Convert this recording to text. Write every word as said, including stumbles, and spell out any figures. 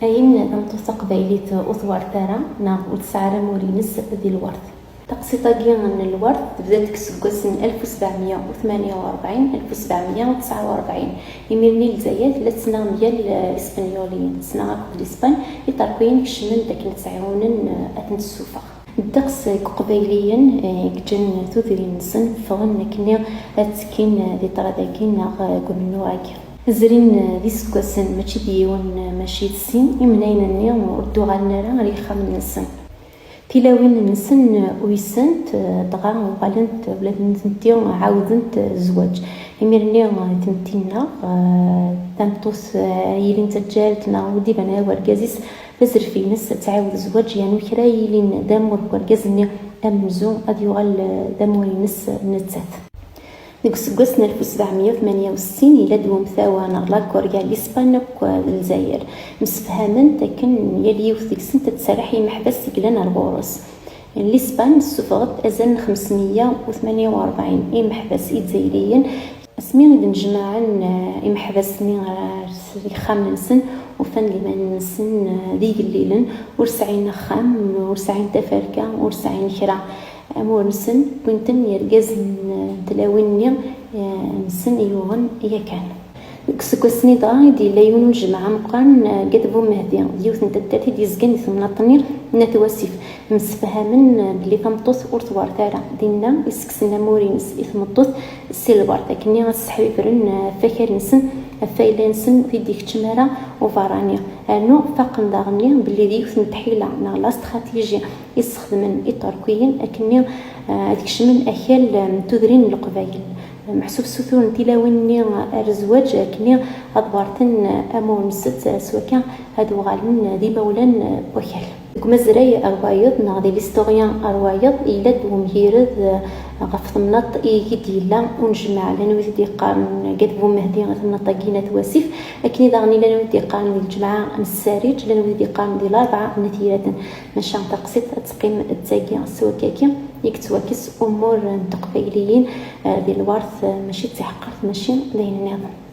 Ayen tameṭṭut taqbaylit ur twert ara, neɣ ur tesɛi ara amur-ines di lwert. Taqsiṭ-agi n lwert tebda deg iseggasen alef u sebɛemya u tmanya u rebɛin, alef u sebɛemya u tesɛa u rebɛin. Imir-nni Lezzayer tella tettnaɣ mgal, eh, Ispenyuliyen, tettnaɣ akked Lispan, Iṭerkiyen kecmen-d akken ad tt-ɛiwnen, eh, ad ten-tessufeɣ. Ddeqs n Iqbayliyen, eh, i yeǧǧan tudrin-nsen ffɣen akkenni ad ttekkin, eh, di ṭṭrad-agi neɣ, eh, deg umennuɣ-agi. Zrin, eh, d iseggasen, mačči d yiwen, eh, mačči d sin, imnayen-nni ur d-uɣalen ara ɣer yixxamen-nsen. Tilawin-nsen uysent, eh, dɣa uɣalent ula d nitenti ɛawdent, eh, zzwaǧ. Imir-nni, eh, tmetti-nneɣ, eh, tameṭṭut, eh, yilin d taǧǧalt neɣ ur d-iban ara wergaz-is, d azref-ines ad tɛiwed zzwaǧ, yernu kra yilin d amur n wergaz-nni amenzu ad yuɣal, eh, d amur-ines nettat. Deg useggas n alef u sebɛemya u tmanya u settin, yella-d wemtawa neɣ l'accord gar Lispan akked Lezzayer. Msefhament akken yal yiwet deg-sent ad tserreḥ i yimeḥbas i yellan ar ɣur-s. Lispan tessufeɣ-d azal n xemsemya u tmanya u rebɛin imeḥbas izzayriyen. Asmi i d-nnejmaɛen, eh, imeḥbas-nni ɣer yixxamen-nsen, ufan-d iman-nsen, eh, d igellilen, ur sɛin axxam, ur sɛin taferka, ur sɛin kra. Amur-nsen wwin-ten yergazen n tlawin-nni, eh, nsen yuɣen yakan. Deg useggas-nni dɣa i d-yella yiwen unejmaɛ ameqqran, eh, deg At Bumehdi, d yiwet n taddart i d-yezgan di temnaḍt-nni n At Wasif. Msefhamen, eh, belli tameṭṭut ur twert ara. Dinna i sseksen amur-ines i tmeṭṭut si lberṭ, akkenni ad sseḥbibren, eh, ɣef wakal-nsen, ɣef wayla-nsen ur t-id-ikeččem ara uberrani. Rnu faqen daɣenni belli d yiwet n tḥila neɣ la stratégie i ssexdmen Iṭerkiyen akkenni, eh, ad kecmen akal, eh, n tudrin n Leqbayel. Meḥsub ssuturen tilawin-nni ar zzwaǧ akkenni ad berrten, eh, amur-nsent, eh, s wakka ad uɣalen, eh, d imawlan, eh, n wakal. Deg umazray ar wayeḍ neɣ di l'historien ar wayeḍ yella-d wemgired, eh, ɣef temnaḍt i d-yella unejmaɛ, llan wid i d-yeqqaren deg At Bumehdi, temnaḍt-agi n At Wasif, akken i daɣen i llan wid d-yeqqaren di lǧemɛa n Ssariǧ, llan wid d-yeqqaren di Larebɛa n At Yiraten. Maca taqsiṭ ad teqqim d tagi s wakkagi i yettwakkes umur n teqbayliyin, eh, di lwert, eh, mačči d tiḥeqqert, mačči d ayen nniḍen.